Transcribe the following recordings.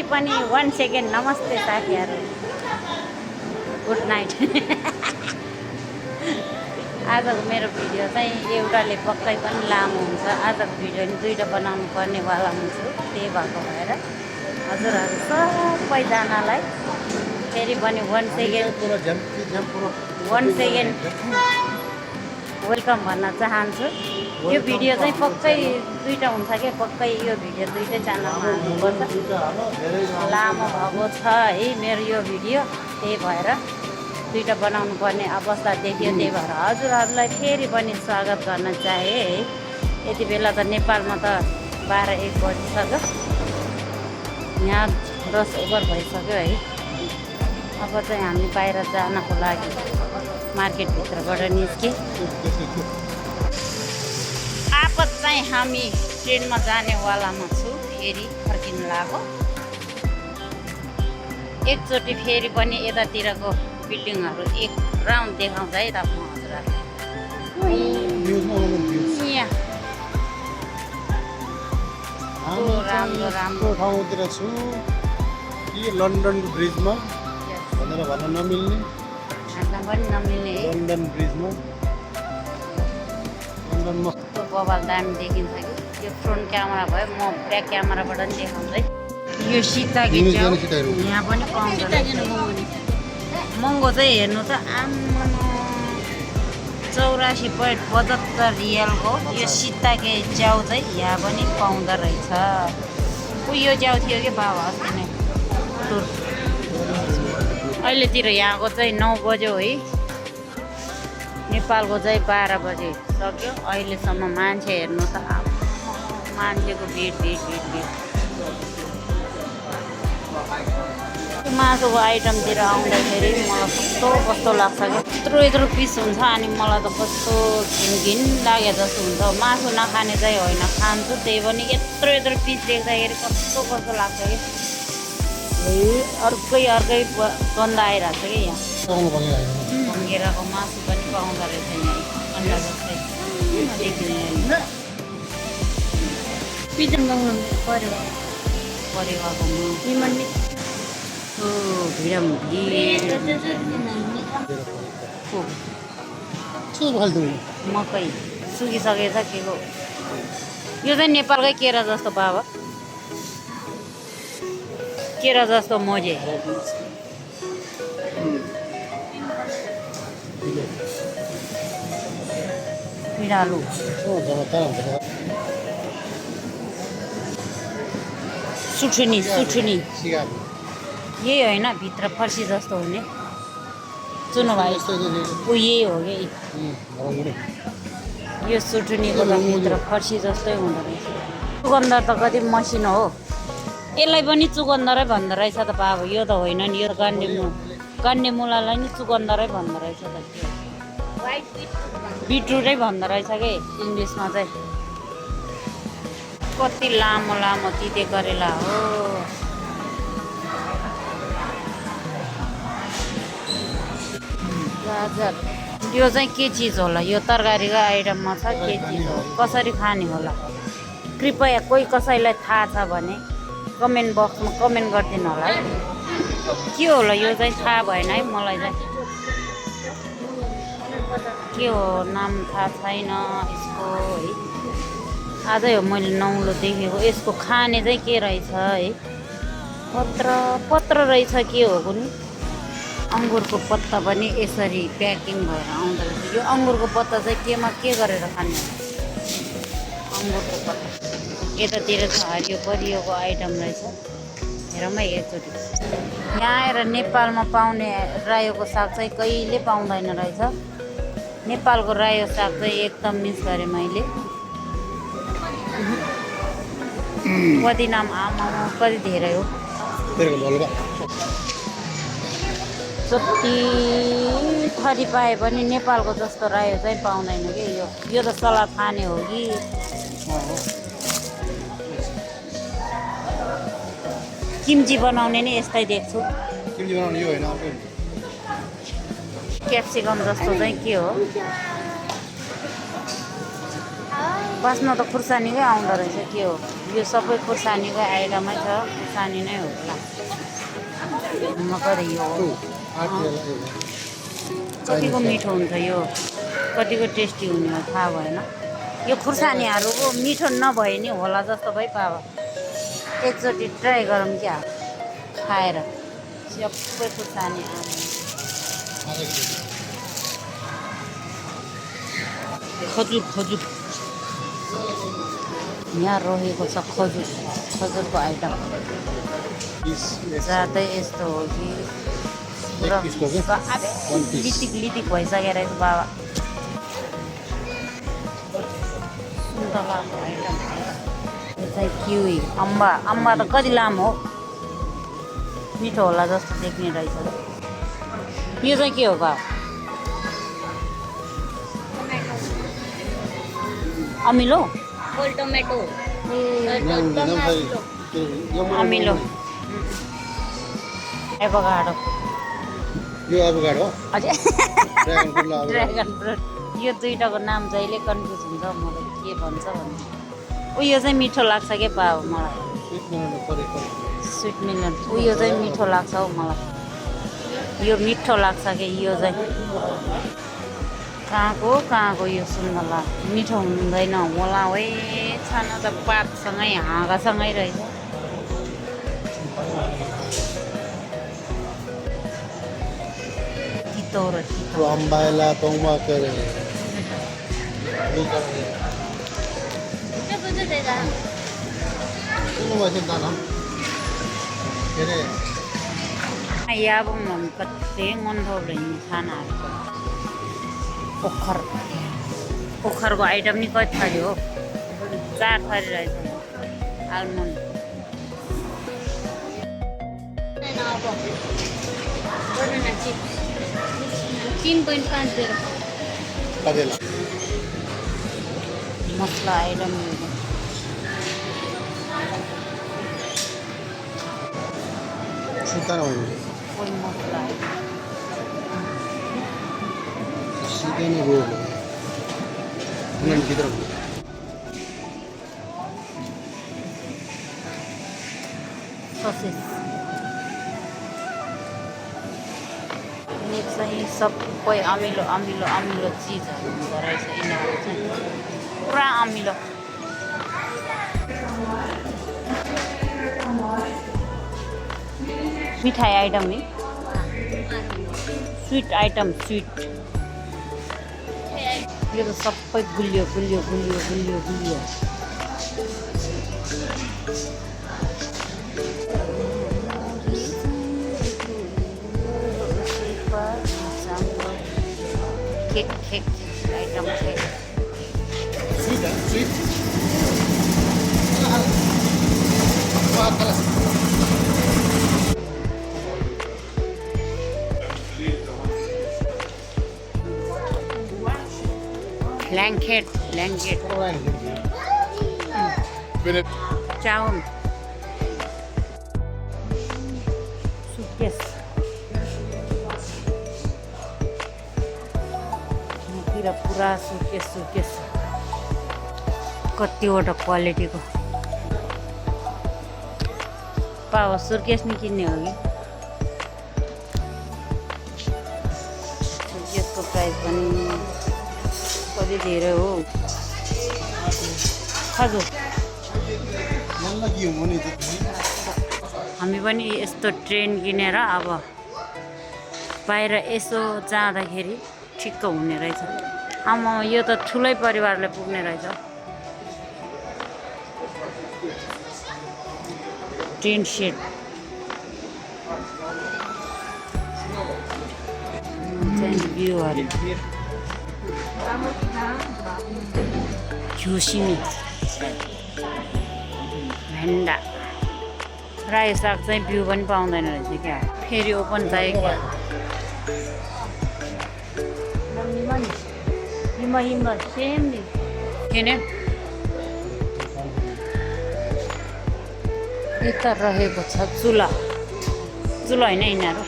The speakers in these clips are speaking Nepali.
फेरि पनि 1 सेकेन्ड नमस्ते साथीहरू, गुड नाइट। आजको मेरो भिडियो चाहिँ एउटाले पक्कै पनि लामो हुन्छ। आजको भिडियो नि दुईवटा बनाउनु पर्नेवाला हुन्छु, त्यही भएको भएर हजुरहरू सबैजनालाई फेरि पनि 1 सेकेन्ड वेलकम भन्न चाहन्छु। यो भिडियो चाहिँ पक्कै दुईवटा हुन्छ कि पक्कै यो भिडियो दुईटै च्यानलमा हाल्नुपर्छ। लामो भएको छ है मेरो यो भिडियो, त्यही भएर दुईवटा बनाउनु पर्ने अवस्था देखियो। त्यही भएर हजुरहरूलाई फेरि पनि स्वागत गर्न चाहे है। यति बेला त नेपालमा त 12-1 बजिसक्यो, यहाँ 10 ओभर भइसक्यो है। अब चाहिँ हामी बाहिर जानको लागि मार्केटभित्रबाट निस्के। आपत चाहिँ हामी ट्रेनमा जानेवालामा छु, फेरि फर्किनु लाग्यो। एकचोटि फेरि पनि यतातिरको बिल्डिङहरू एक राउन्ड देखाउँछ है त म हजुरहरूलाई। यहाँ राम्रो राम्रो ठाउँतिर छु कि लन्डनको ब्रिजमा भनेर भन्न नमिल्ने, हाल्न पनि नमिल्ने है। लन्डन ब्रिजमा लन्डनमा बबाल दामी देखिन्छ कि यो फ्रन्ट क्यामेरा भयो, म ब्याक क्यामेराबाट पनि देखाउँछ है। यो सीताकी च्याउ यहाँ पनि पाउँछ। महँगो चाहिँ हेर्नु त आम्मा 84.75 रियलको यो सीताके च्याउ चाहिँ यहाँ पनि पाउँदो रहेछ। यो च्याउ थियो कि बाबा अस्ति नै टुर। अहिलेतिर यहाँको चाहिँ 9 बज्यो है, नेपालको चाहिँ 12 बजे सक्यो। अहिलेसम्म मान्छे हेर्नु त मान्छेको भिड भिड भिड भिड। मासुको आइटमतिर आउँदाखेरि मलाई कस्तो कस्तो लाग्छ कि यत्रो पिस हुन्छ, अनि मलाई त कस्तो घिन लागे जस्तो हुन्छ। मासु नखाने चाहिँ होइन, खान्छु, त्यही पनि यत्रो पिस देख्दाखेरि कस्तो कस्तो लाग्छ कि अर्कै गन्ध आइरहेको छ कि यहाँ। भङ्गेराको मासु पनि पाउँदो रहेछ यहाँ, अन्डा जस्तै देखिने परेवाको मकै सुकिसकेछ के को। यो चाहिँ नेपालकै केरा जस्तो बाबा, केरा जस्तो मोजे। पिँडालु सुठुनी यही होइन, भित्र फर्सी जस्तो हुने चुनो भाइ यही हो कि यो सुठुनीको त भित्र फर्सी जस्तै हुँदो रहेछ। चुकन्दर त कति मसिनो हो, यसलाई पनि चुकन्दरै भन्दो रहेछ त बाबु। यो त होइन नि, यो त गन्ने मुलालाई नि चुकन्दरै भन्दो रहेछ त। बिटरुटै भन्दो रहेछ कि इङ्ग्लिसमा चाहिँ। कति लामो लामो तिते करेला हो। गाजर यो चाहिँ के चिज होला? यो तरकारीको आइटममा छ, के चिज हो, कसरी खाने होला? कृपया कोही कसैलाई थाहा छ भने कमेन्ट बक्समा कमेन्ट गरिदिनु होला है। के होला यो चाहिँ थाहा भएन है मलाई चाहिँ। के हो नाम थाहा छैन यसको है। आजै हो मैले नौलो देखेको। यसको खाने चाहिँ के रहेछ है? पत्र रहेछ, के हो कुनै अङ्गुरको पत्ता पनि यसरी प्याकिङ भएर आउँदो रहेछ। यो अङ्गुरको पत्ता चाहिँ केमा के गरेर खाने? अङ्गुरको पत्ता यतातिर छ, हरियो परियोको आइटम रहेछ। हेरौँ है एकचोटि। यहाँ आएर नेपालमा पाउने रायोको साग चाहिँ कहिले पाउँदैन रहेछ। नेपालको रायो साग चाहिँ एकदम मिस गरेँ मैले। कति नाम आमा कति धेरै हो। जति थरी पाए पनि नेपालको जस्तो रायो चाहिँ पाउँदैन कि यो त सलाद खाने हो कि। किम्ची बनाउने नि यस्तै देख्छु। किम्ची बनाउने यो होइन, अर्को क्याप्सिकम जस्तो चाहिँ के हो? बास्न त खुर्सानीकै आउँदो रहेछ, के हो यो सबै खुर्सानीकै आइटमै छ, खुर्सानी नै होला मकै यो हो। कतिको मिठो हुन्छ यो, कतिको टेस्टी हुने हो थाहा भएन। यो खुर्सानीहरूको मिठो नभए नि होला जस्तो भइ पाव। एकचोटि ट्राई गरौँ क्या खाएर। सबै खुर्सानी खजुर खजुर यहाँ रहेको छ खजुर, खजुरको आइटम ज्यादै यस्तो हो कि लिटिक लिटिक भइसकेको रहेछ बाबा। सुन्तलाको आइटम यो चाहिँ किवी, अम्बा। अम्बा त कति लामो हो, मिठो होला जस्तो देख्ने रहेछ। यो चाहिँ के हो बा? अमिलो टोमेटो अमिलो एभोकाडो। यो एभोकाडो हजुर ड्रागन फ्रुट ड्रागन फ्रुट। यो दुईटाको नाम जहिले कन्फ्युज हुन्छ मलाई, के भन्छ भन्ने। उयो चाहिँ मिठो लाग्छ क्या बाबु मलाई, स्विट मिलन। उयो चाहिँ मिठो लाग्छ हौ मलाई, यो मिठो लाग्छ कि यो चाहिँ कहाँको यो सुन्तला मिठो हुँदैन होला है। छाना त पातसँगै हाँगासँगै रहेछ। तितो र तितो अम्बाइला तोमा के रे याबुङ कति मनभवले खानाहरू ओखरको आइटम नि कति थरी हो, 4 थरी रहेछ। आलमोन्ड 3.50 मसला आइटम कोही मसला ससेज। चाहिँ सबै अमिलो अमिलो अमिलो चिजहरू हुँदो रहेछ। यिनीहरू चाहिँ पुरा अमिलो। मिठाई आइटम नि, स्विट आइटम स्विट। यो त सबै गुलियो गुलियो गुलियो गुलियो गुलियो। Cake cake item cake blanket blanket चाउन सुटकेस पुरा सुटकेस सुटकेस कतिवटा क्वालिटीको पाव सुटकेस नि किन्ने हो कि सुटकेसको प्राइस पनि कति धेरै हो। हजुर हामी पनि यस्तो ट्रेन किनेर अब बाहिर यसो जाँदाखेरि ठिक्क हुने रहेछ। आमा यो त ठुलै परिवारले पुग्ने रहेछ। टेन्ट सेट भ्यूहरू झुसिमी भेन्डा रायो साग चाहिँ भ्यू पनि पाउँदैन रहेछ क्या। फेरि ओपन चाहियो क्या। हिम्म सेम नि किने यता रहेको छ चुला। चुला होइन यिनीहरू,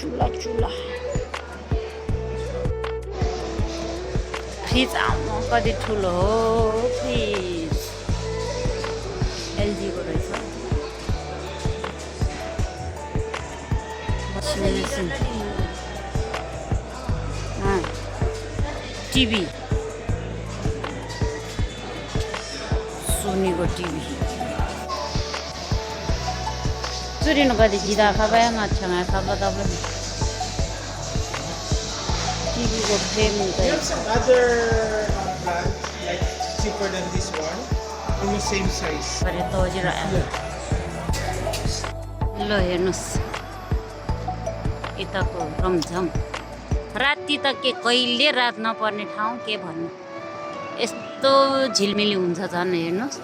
चुला चुला। फ्रिज आउनु कति ठुलो हो फ्रिज। टिभी सोनीको टिभी चुरिनु कति जिदा खबाया माछा खबा तपाईँ टिभीको frame We have some other brand, like cheaper than this one, in the same size. गरे तजिरहेको ल हेर्नुहोस् यताको रमझम राति त के कहिले रात नपर्ने ठाउँ के भन्नु यस्तो झिलमिली हुन्छ झन् हेर्नुहोस्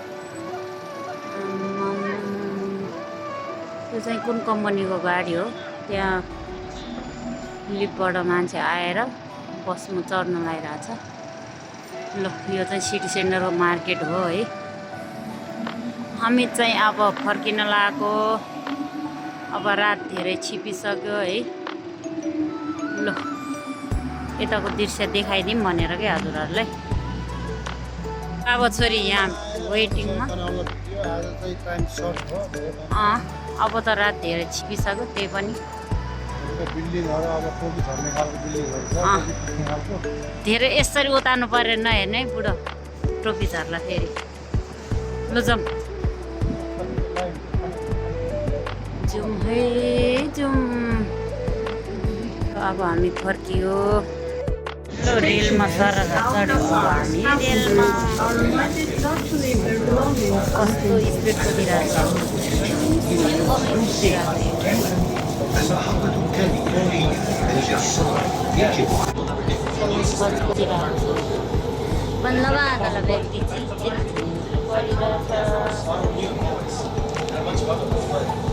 त्यो चाहिँ कुन कम्पनीको गाडी हो त्यहाँ लिपबाट मान्छे आएर बसमा चढ्न लागिरहेछ ल यो चाहिँ सिटी सेन्टरको मार्केट हो है हामी चाहिँ अब फर्किन लागेको अब रात धेरै छिपिसक्यो है ल यताको दृश्य देखाइदिउँ भनेर क्या हजुरहरूलाई अब छोरी यहाँ वेटिङमा आज चाहिँ टाइम सर्ट भयो अब त रात धेरै छिपिसक्यो त्यही पनि बिल्डिङहरू अब टोपी झर्ने खालको बिल्डिङहरू छ अँ। टोपी झर्ने खालको धेरै यसरी उतार्नु परेन हेर्नु है बुढो टोपी झर्ला फेरि ल जाउँ जाउँ है जाउँ अब हामी फर्कियो ल रेलमा सरर चढ्यो अब हामी रेलमा कस्तो स्पिड कुदिरहेको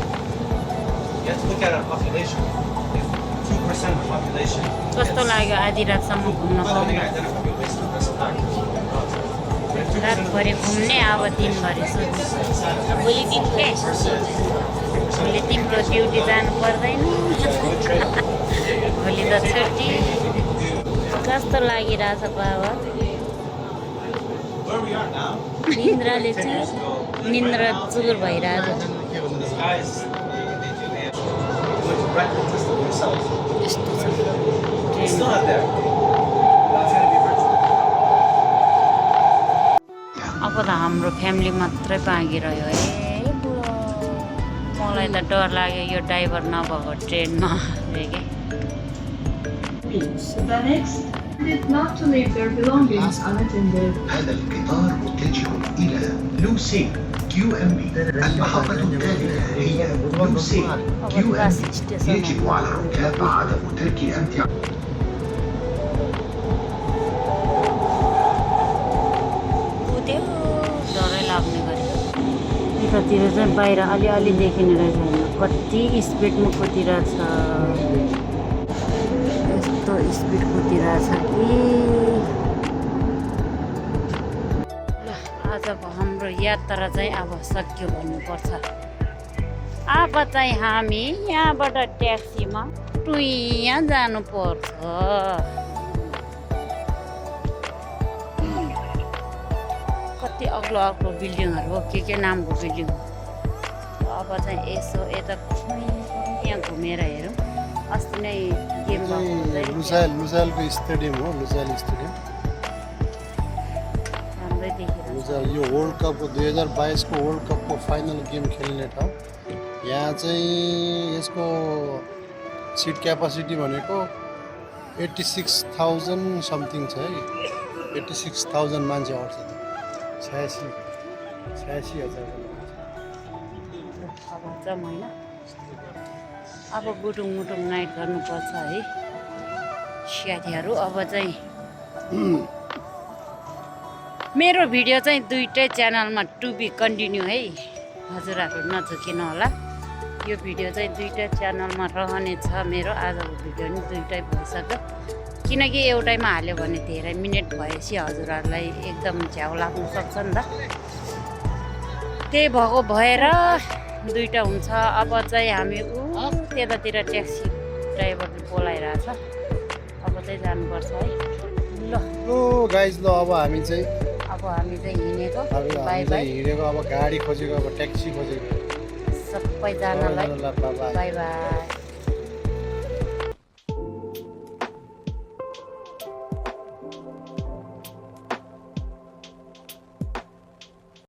You have to look at our population. 2% of the population. कस्तो लाग्यो आधी रातसम्म घुम्न पाउँदा Identify based on this fact. रातभरि घुम्ने अब दिनभरि सुत्ने भोलि दिनले भोलि तिम्रो ड्युटी जानु पर्दैन भोलि त छुट्टी कस्तो लागिरहेछ बाबा Where we are now, निन्द्राले चाहिँ निन्द्रा चुर भइरहेछ these guys, they have going to breakfast system themselves. यस्तो छ It's still not there. It's going to be virtual. अब त हाम्रो फ्यामिली मात्रै बाँकी रह्यो है बुढो मलाई त डर लाग्यो यो ड्राइभर नभएको ट्रेनमा रे के The next is not to leave their belongings unattended. هذا القطار متجه إلى لوسي كيو ام بي. المحطة التالية هي لوسي كيو ام بي. يجب على الركاب عدم ترك أمتعة. कुद्यो डरै लाग्ने गरी यतातिर चाहिँ बाहिर अलिअलि देखिने रहेछ हेर्नु कति स्पिडमा कुदिरहेछ यस्तो स्पिड कुदिरहेछ कि ल आजको हाम्रो यात्रा चाहिँ अब सक्यो भन्नुपर्छ अब चाहिँ हामी यहाँबाट ट्याक्सीमा टुइयाँ जानुपर्छ कति अग्लो अग्लो बिल्डिङहरू हो के नामको बिल्डिङ हो अब चाहिँ यसो यता यहाँ घुमेर हेरौँ अस्ति नै गेम लुसाइलको स्टेडियम हो लुसाइल स्टेडियम राम्रै देखिरहेको लुसाइल यो वर्ल्ड कपको 2022 को वर्ल्ड कपको फाइनल गेम खेल्ने ठाउँ यहाँ चाहिँ यसको सिट क्यापासिटी भनेको 86,000 समथिङ छ है 86,000 मान्छे आउँछ 86,000 अब जाउँ होइन अब गुटुङ मुटुङ नाइट गर्नुपर्छ है साथीहरू अब चाहिँ मेरो भिडियो चाहिँ दुईटै च्यानलमा टु बी कन्टिन्यू है हजुरहरू नझुकिनु होला यो भिडियो चाहिँ दुईटै च्यानलमा रहनेछ मेरो आजको भिडियो नि दुईटै भइसक्यो किनकि एउटैमा हाल्यो भने धेरै मिनट भएपछि हजुरहरूलाई एकदम झ्याउ लाग्नु सक्छ नि त त्यही भएको भएर दुईटा हुन्छ अब चाहिँ हामी त्यतातिर ट्याक्सी ड्राइभरले बोलाइरहेछ अब चाहिँ जानुपर्छ है ल गाइज ल अब हामी चाहिँ हिँडेको हामी बाई बाई हिँडेको अब गाडी खोजेको अब ट्याक्सी खोजेको सबैजनालाई सबैजनालाई बाई बाई। By by